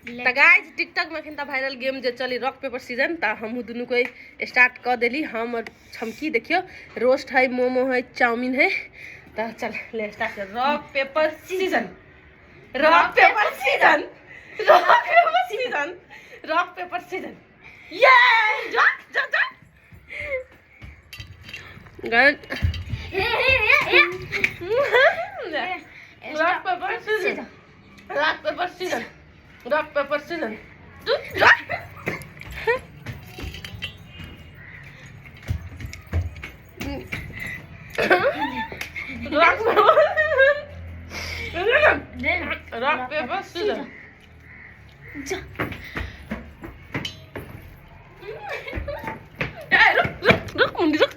तऽ guys TikTok में एखन तऽ वायरल गेम जे चली रॉक पेपर सीजन, तऽ हमहूँ दुनू कोई स्टार्ट कऽ देली। हम और छमकी, देखियौ रोस्ट है, मोमो है, चाउमीन है। तऽ चल ले स्टार्ट कर। Rock paper scissor, rock paper scissor, rock paper scissor, rock paper scissor. ये जा जा जा guys, rock paper scissor, rock paper scissor, rock paper scissor. Rock paper, rock paper scissor. जा। ए रुक रुक रुक मुंडी रुक।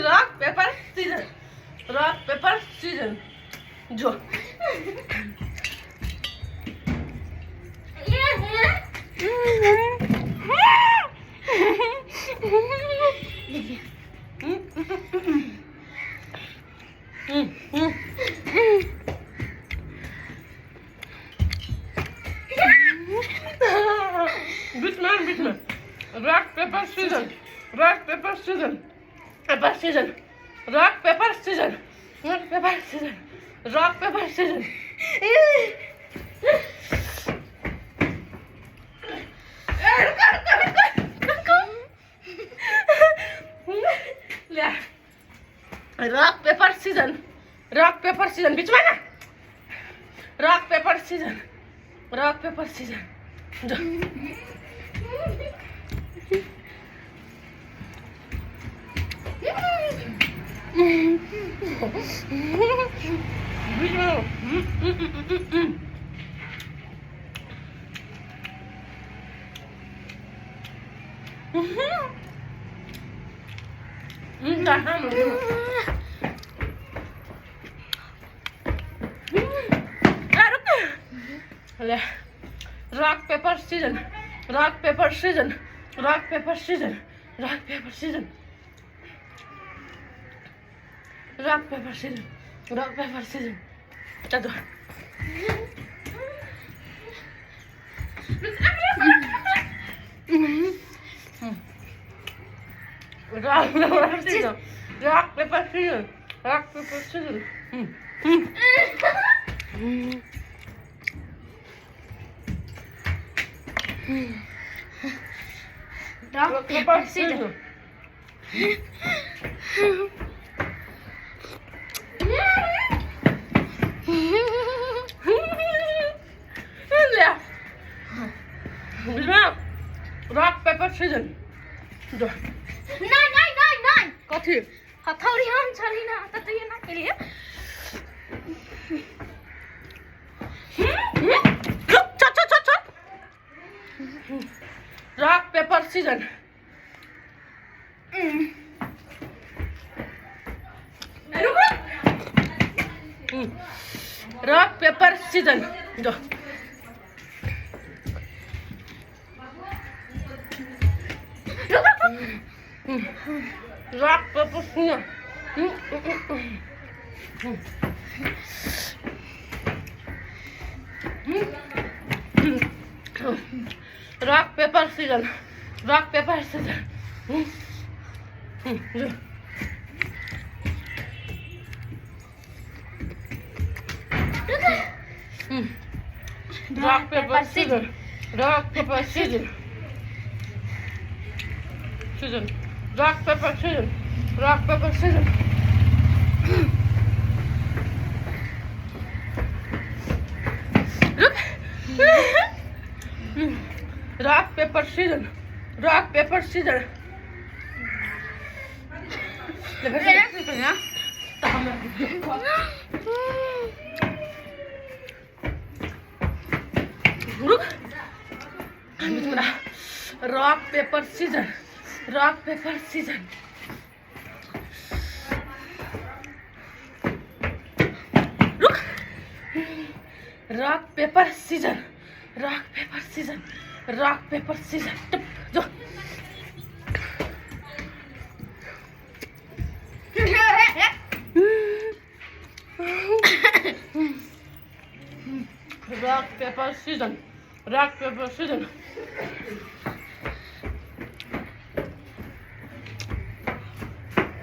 Rock paper scissor, rock paper scissor. जो बीचमे बीचमे, rock paper scissor, rock paper scissor, paper scissor, rock paper scissor, rock paper scissor, rock paper scissor. Rock paper scissor, rock paper scissor, बीचमे ना। Rock paper scissor, rock paper scissor. Rock paper scissor, rock paper scissor, rock paper scissor, rock paper scissor, rock paper scissor, rock paper scissor. चल। Rock paper scissor, rock paper scissor, rock paper scissor. Rock paper scissor. Rock paper scissor. नहीं नहीं नहीं नहीं। कथी? हथौड़ी हम छली ना तऽ तू एना केलिए। रुक, चल चल चल चल। Rock paper scissor. रुक रुक। Rock paper scissor. जो rock paper scissor. Rock paper scissor, rock paper scissor. Rock paper scissor, rock paper scissor, scissor, rock paper scissor, rock paper scissor. रुक। Rock paper scissor, rock paper scissor. रुक। Rock paper scissor, rock paper scissor. रुक। Rock paper scissor, rock paper scissor, rock paper scissor. टुप जो। Rock paper scissor, rock paper scissor.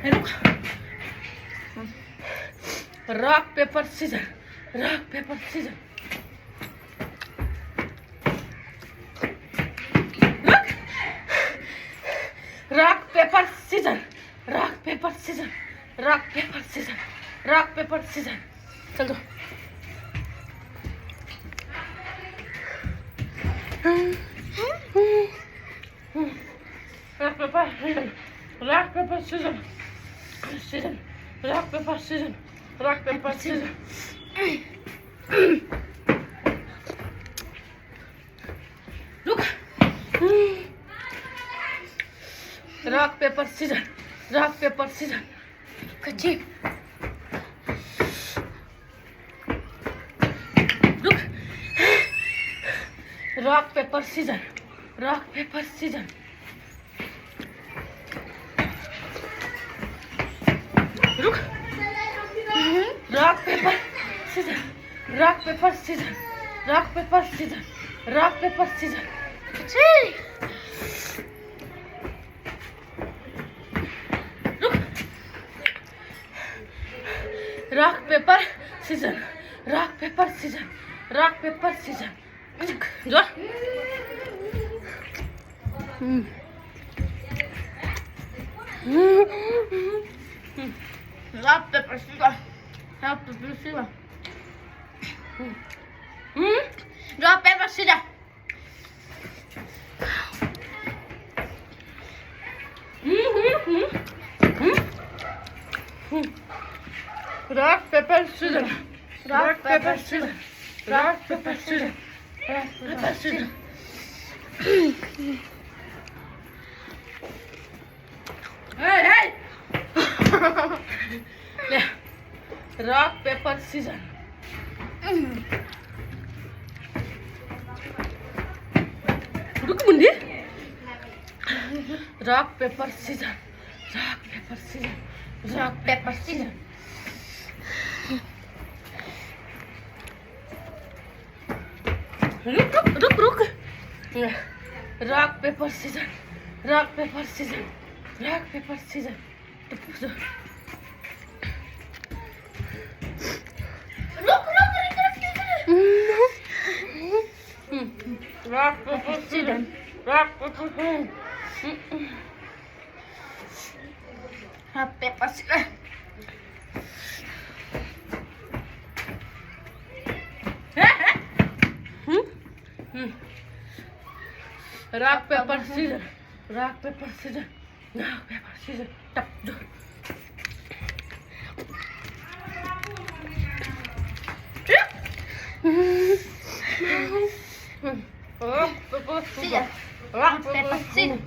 रुक। Rock paper scissor, rock paper scissor. रुक। Rock paper scissor, rock paper scissor, rock paper scissor, rock paper scissor. चल दो। Rock paper scissor, rock paper scissor, scissor, rock paper scissor, rock paper scissor. रुक। Rock paper scissor, rock paper scissor. कच्ची। रुक। Rock paper scissor, rock paper scissor. रुक। Rock paper scissor, rock paper scissor, rock paper scissor, rock paper scissor. कच्ची। रुक। Rock paper scissor, rock paper scissor, rock paper scissor. जो। Rock paper scissor, rock paper scissor. Rock paper scissor. Rock paper scissor, rock paper scissor, rock paper scissor, rock paper scissor. Hey, hey! ले। Rock paper scissor. रुक मुंडी। Rock paper scissor, rock paper scissor, rock paper scissor. रुक रुक रुक रुक। Rock paper scissor, rock paper scissor, rock paper scissor. रुक रुक रुक रुक रुक। Rock paper scissor, rock paper scissor. Rock paper scissor. Rock paper scissor, rock paper scissor, rock paper scissor. टप जो। Rock paper scissor, rock paper scissor.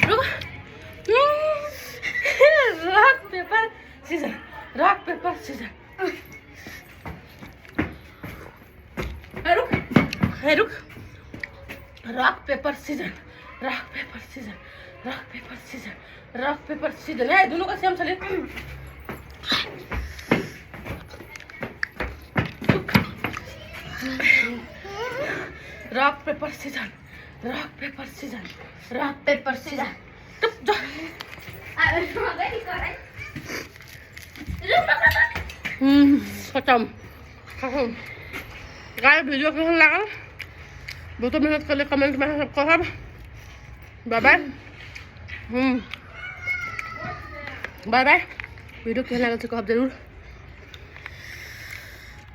रुक। Rock paper scissor, rock paper scissor. रुक रुक। Rock paper scissor, rock paper scissor, rock paper scissor, rock paper scissor. नहीं, दोनों का सेम चले। Rock paper scissor, rock paper scissor, rock paper scissor. टुप जा। रुक रुक रुक। खत्म खत्म। गाय वीडियो कैसन लागल, बहुतो मेहनत कर कमेंट में सब कहब। Bye bye. Bye bye. Video केहन लागल से कहब जरूर।